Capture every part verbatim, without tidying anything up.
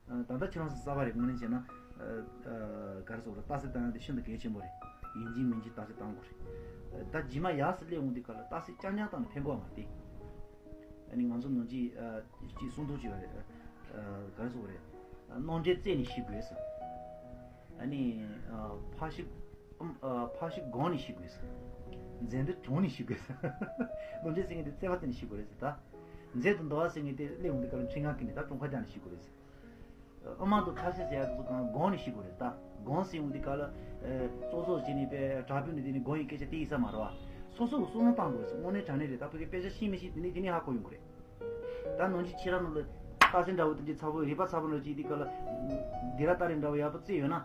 ད་ལྟ་ཁྱེད་རང་ཚོ་གསར་པ་རེད། དངོས་གནས་བྱས་ན། ག་རེ་ཟེར་དགོས་རེད། རྟགས་གསལ་བཏང་ཡག་དེ་ཤིན་ཏུ་གལ་ཆེན་པོ་རེད། ཡིན་གཅིག་མིན་གཅིག་རྟགས་གསལ་བཏང་དགོས་རེད། ད་རྗེས་མ་ཡར་སླེབས་འོང་དུས་སྐབས་ལ་རྟགས་གསལ་རྐྱང་རྐྱང་བཏང་ནས་ཕན་གོ་མ་རེད་དེ། ཨ་ནི་ང་ཚོ་ནང་ཆོས་ཅིག་གསུང་ཐུབ་ཅིག་ཡོད་རེད། ག་རེ་ཟེར་དགོས་རེད། རྣམ་འགྲེལ་རྩད་ནས་ཤེས་དགོས་ཟེར། ཨ་ནི་ཕར་ཤི་ཕར་ཤི་སྒོམ་ནས་ཤེས་དགོས་ཟེར། མཛད་འདི་དྲུང་ནས་ཤེས་དགོས་ཟེར། རྣམ་འགྲེལ་ཟེར་མཁན་དེ་རྩད་པ་བཏིང་ནས་ཤེས་དགོས་རེད་ཟེར་ད། མཛད་དུ་འདུ་བ་ཟེར་མཁན་དེ་སླེབས་འོང་དུས་སྐབས་ལ་འཕྲིན་ངག་གི་ནས་ད་ཀྲུང་ཁ་རྒྱག་ནས་ཤེས་དགོས་རེད་ཟེར། དབུ་མ་དང་ཐབས་ཤེས་ཟེར་ཡག་དེ་ཚོ་གང་སྒོམ་ནས་ཤེས་དགོས་རེད་ད། སྒོམ་ཟེར་འོང་དུས་སྐབས་ལ། ཨ། ཙོག་ཙོག་བྱས་ནས་པའི་དྲག་པོའི་ནས་དེ་ནས་སྒོམ་ཡི་སྐད་ཆ་དེ་ཡིན་ས་མ་རེད་བ། སོ་སོ་གི་བསམ་བློ་བཏང་དགོས་ཟེར། དངོས་གནས་དྲང་གནས་རེད་ད། ཕ་གི་དཔེ་ཆ་ཤེས་མི་ཤེས་དེ་ནས་དེ་ནས་ཧ་གོ་ཡོང་གི་རེད། ད་ནང་ཆོས་ཁྱེད་རང་ནང་ལ་རྟགས་གསལ་འདྲ་བོ་དེ་འདྲའི་ཚ་པོ་རིག་པ་ཚ་པོ་འདྲ་ཅིག་དེ་སྐབས་ལ། སྡིག་ར་སྟ་རེ་འདྲ་བོ་ཡག་པོ་རྩེ་ཡོད་ན།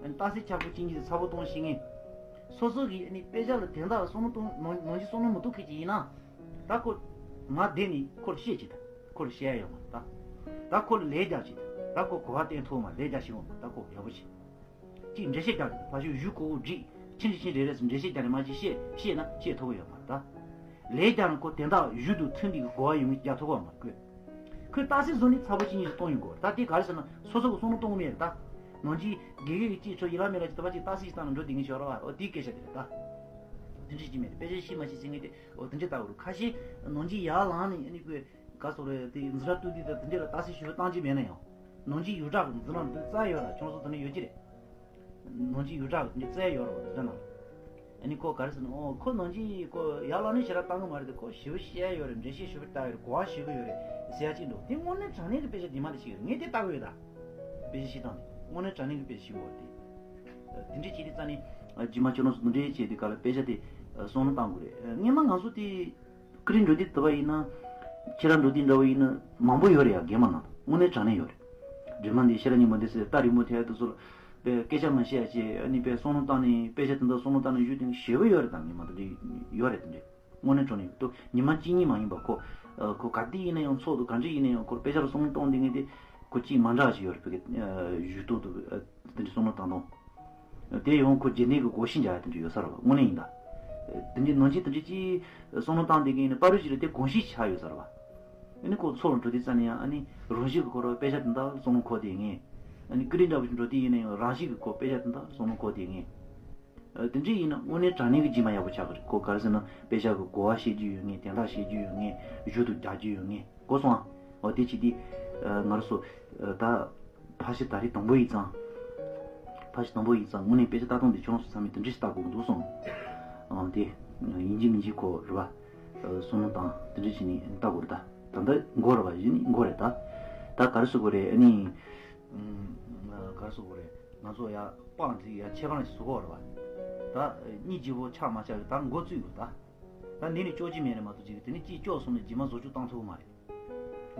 རྟགས་གསལ་ཁྱབ་ཁུ་གཅིག་གཉིས་ཚ་པོ་གཏོང་ཤེས་མཁན། སོ་སོ་གི་ནི་དཔེ་ཆ་ལ་དོན་དག་བསམ་བློ་གཏོང་ནང་ནང་ཆོས་བསམ་བློ་མི་གཏོང་མཁན་ཅིག་ཡིན་ན། ད་ཁོ་ང་བསྡད་ནས་ཁོ་ལ་བཤད་ཅིག་ད། ཁོ་ལ་བཤད་ཡ་ཡོད་མ་རེད་ད། ད་ཁོ་ལ་ལས་རྒྱག་ཅིག་ད། ད་ཁོ་གོ་བ་བསྟན་ཐུབ་མ་ལས་རྒྱག་ཤེས་ཡོད་མ་རེད་ད། ཁོ་ཡག་པོ་བྱེད། ཅིག་འགྲེལ་བཤད་རྒྱག་ཅིག་ད། ཕ་ཤུལ་གཞུག་གོ་བོ་བསྒྲིགས་ཕྱིན་ཅི་ཕྱིན་རེ་རེ་ཟེར་འགྲེལ་བཤད་རྒྱག་ནས་མ་ཅིག་བཤད་བཤད་ན་བཤད་ཐུབ་ཀྱི་ཡོད་མ་རེད་ད། ལས་རྒྱག་ན་ཁོ་དོན་དག་གཞུག་ཏུ་མཐུན་པའི་གོ་བ་ཡོང་གི་རྒྱག་ཐུབ་ཀྱི་ཡོད་མ་རེད་ཁོས། ཁོས་རྟགས་གསལ་བཟོ་ནས་ཚ་པོ་གཅིག་གཉིས་ཤིག་གཏོང་ཡོང་གི་ཡོད་རེད་ད། དེ་ག་རེ་ཟེར་ན་སོ་སོ་གི་བསམ་བློ་གཏོང་གི་མེད་རེད་ད། ནང་ཆོས་དགེ་རྒན་གྱིས་ཅིག་ཁྱོད་ཡིད་ལ་མེད་ལ་ཅིག་ད་པ་ཅིག་རྟགས་གསལ་ཞིག་བཏང་ན་འགྲོ་བསྡད་མཁན་ཞིག་ཡོད་རེད་བ། འོ་དེའི་སྐད་ཆ་དེ་རེད་ད། དེ་འདྲ་ཅིག་མེད་དེ། དཔེ་ཆ་ཤེས་མ་ཤེས་ཟེར་མཁན་དེ་འོ་དེ་འདྲ་ལྟ་བུ་རེད། ཁ་ཤས་ནང་ཆོས་ཡར་ལངས་ནས་ཨ་ནི་ཁོས་ག་སོ་རེད་དེ་འཛིན་གྲྭ་སྟོད་དེ་དང་དེ་འདྲ་ལ་རྟགས་གསལ་ཞིབ་བཏང་གི་མེད་ན་ཡང་། ནང་ཆོས་ཡོངས་གྲགས་ཀྱི་འཛིན་གྲྭ་འདི་རྩ་ཡོད་ལ་ཁྱོད་ཚོ་དེ་འདྲ་ཡོད་ཀྱི་རེད། ནང་ཆོས་ཡོངས་གྲགས་ཀྱི་འདི་རྩ་ཡོད་རེད་བ། འཛིན་གྲྭ་ནང་ཨ་ནི་ཁོ་ག་རེ་ཟེར་ན། ཨོ་ཁོ་ནང་ཆོས་ཁོ་ཡར་ལངས་ནས་ཞེ་དྲག་བཏང་གི་མ་རེད་དེ། ཁོ་ཞིབ་བཤད་ཡོད་རེད། འགྲེལ་བཤད་ཞིབ་ལྟ་ཡོད་རེད། གོ་བ་ཞིབ་ཡོད་རེད་ཟེར་ཡ་ཅིག་འདུག་དེ་དངོས་གནས་དྲང་གནས་ཀྱི་དཔེ་ཆ་རྗེས་མ་དེ་ཤེས་ཡོད་རེད། ངས་དེ་ལྟ་གི་ཡོད་ད། དཔེ་ཆ་ཤེས་སྟངས་དེ་དངོས་གནས་དྲང་གནས་ཀྱི་དཔེ་ཆ་ཤེས་དགོས་རེད་དེ། དེ་འདྲས་བྱས་དེ་རྩ་ནས་རྗེས་མ་ཁྱོད་རང་ཚོ་དེ་འདྲས་བྱས་དེ་ག་ལ་དཔེ་ཆ་དེ་བསམ་བློ་བཏང་དགོས་རེད། སྔན་མ་ང་ཚོ་དེ་ཀི་རི་འགྲོ་དུས་དུ་བ་ཡིན་ན། ཁྱེད་རང་འགྲོ་དུས་འདྲ་བོ་ཡིན་ན་མང་པོ་ཡོད་རེད་ཡ། རྒན་མ་ནང་དངོས་གནས་དྲང་གནས་ཡོད་རེད། སྒྲོལ་མ་འདི་ཤེས་རབ་སྙིང་པོ་འདི་ཟེར་རྟ་རིང་པོ་དེ་དུ་ཚོར་པའི་སྐད་ཆ་མ་བཤད་ཡ་ཅེ་ཨ་ནི་པའི་བསམ་བློ་བཏང་ནས་དཔེ་ཆ་དེ་འདྲ་བསམ་བློ་བཏང་ནས་ཞུ་དེ་ཞེ་པོ་ཡོད་རེད། ད་ངེད་མ་དེ་འདྲ་ཡོད་རེད། དེ་འདྲ་དངོས་གནས་དྲང་གནས་ཡོད་དུ་ཉི་མ་གཅིག་གཉིས་མ་ཡིན་པ་ཁོ། ཁོ་ག་དུས་ཡིན་ན་ཡང་ཚོགས་འདུ་ག་འདྲ་ཡིན་ན་ཡང་ཁོར་དཔེ་ཆ་ལ་བསམ་བློ་གཏོང་དེ་ངེས་དེ་ཁོ་གཅིག་མ་འདྲ་ཞིག་ཡོད་རེད། ཕ་གི་ཞུ་གཏུག་ཏུ་དེ་འདྲ་བསམ་བློ་བཏང་དང་། དེ་ཡང་ཁོ་རྗེས་འདེད་ཀྱི་གོ་ཤེས་འཇགས་ཡ་དེ་འདྲ་ཡོད་ས་རེད་བ། དངོས་གནས་ཡིན་ད། དེ་འདྲའི་ནང་ཆེན་དེ་འདྲའི་ཅིག་བསམ་བློ་བཏང་བསྡད་མཁན་ནི་པ་རུ་ཞིག་ལ་དེ་གོ་ཤེས་ཆགས་ཡོད་ས་རེད་བ། ཨ་ནི་ཁོ་ཚོགས་ལ་འགྲོ་དུས་ཙ་ནས་ཡང་ཨ་ནི་རང་བཞིན་གྱི་ཁོ་རང་དཔེ་ཆ་དེ་འདྲ་བསམ་བློ་འཁོར་བསྡད་མཁན། ཨ་ནི་ཀི་རི་འདྲ་བོ་ཞིག་འགྲོ་དུས་ཡིན་ན་ཡང་རང་བཞིན་གྱི་ཁོ་དཔེ་ཆ་དེ་འདྲ་བསམ་བློ་འཁོར་བསྡད་མཁན། དེ་འདྲ་ཡིན་ན་དངོས་གནས་དྲང་གནས་ཀྱི་རྗེས་མ་ཡག་པོ་ཆགས་ཀྱི་རེད། ཁོ་ག་རེ་ཟེར་ན་དཔེ་ཆ་གི་གོ་བ་ཤེས་རྒྱུ་ཡོད་མཁན། དོན་དག་ཤེས་རྒྱུ་ཡོད་མཁན། ཞུ་གཏུག་རྒྱག་རྒྱུ་ཡོད་མཁན། གོ་སོང་ཨ། འོ་དེ་བྱས་དུས། ང་རང་ཚོ། ད། ཕལ་ཆེར་ད་རེས་དང་པོ་ཡིན་ཙང་། ཕལ་ཆེར་དང་པོ་ཡིན་ཙང་དངོས་གནས་དཔེ་ཆ་ལྟ་སྟངས་འདི་ཁྱོད་རང་ཚོ་ཚང་མས་དེ་འདྲ་ཞིག་ལྟ་དགོས་འདུག་སོང་། ཨང་དེ། ཡིན་གཅིག་མིན་གཅིག་ཁོ་རེད་བ། བསམ་བློ་བཏང་དེ་འདྲ་བྱས་ནས་ལྟ་དགོས་རེད་ད། ད་ལྟ་མགོ་རེད་བ། གཞི་ནས་མགོ་རེད་ད། ད་ག་རེ་ཟེར་དགོས་རེད། ཨ་ནི། ག་རེ་ཟེར་དགོས་རེད། ང་ཚོ་ཡ་སྤང་འདི་ཡ་ཆེ་སྤང་ཞིག་བཟོ་དགོས་རེད་བ། ད་གཉིས་བརྗེ་པོ་ཆགས་མ་ཆགས་ད་མགོ་བཙུགས་ཡོད་ད། ད་འདི་ནས་ལྕོག་ཅིག་མེད་ནས་མ་གཏོགས་ཅིག་དེ་ནས་གཅིག་ལྕོག་སོང་ནས་རྗེས་མ་བཟོ་བཅོས་བཏང་ཐུབ་ཀྱི་མ་རེད།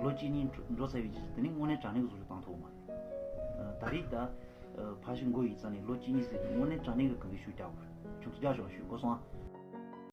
ལོ་གཅིག་གཉིས་འགྲོ་འགྲོ་ཚར་བའི་རྗེས་སུ་དེ་ནས་དངོས་གནས་དྲང་གནས་ཀྱི་བཟོ་བཅོས་བཏང་ཐུབ་ཀྱི་མ་རེད། ད་རེས་ད། ཕར་ཕྱིན་མགོ་ཡིག་ཚང་ནས་ལོ་གཅིག་གཉིས་ཟིན་དངོས་གནས་དྲང་གནས་ཀྱི་གང་གི་ཤུགས་རྒྱག་དགོས་རེད། ཁྱོད་ཚོ་རྒྱག་ཤོག་ཞུ་གོ་སོང་ཨ།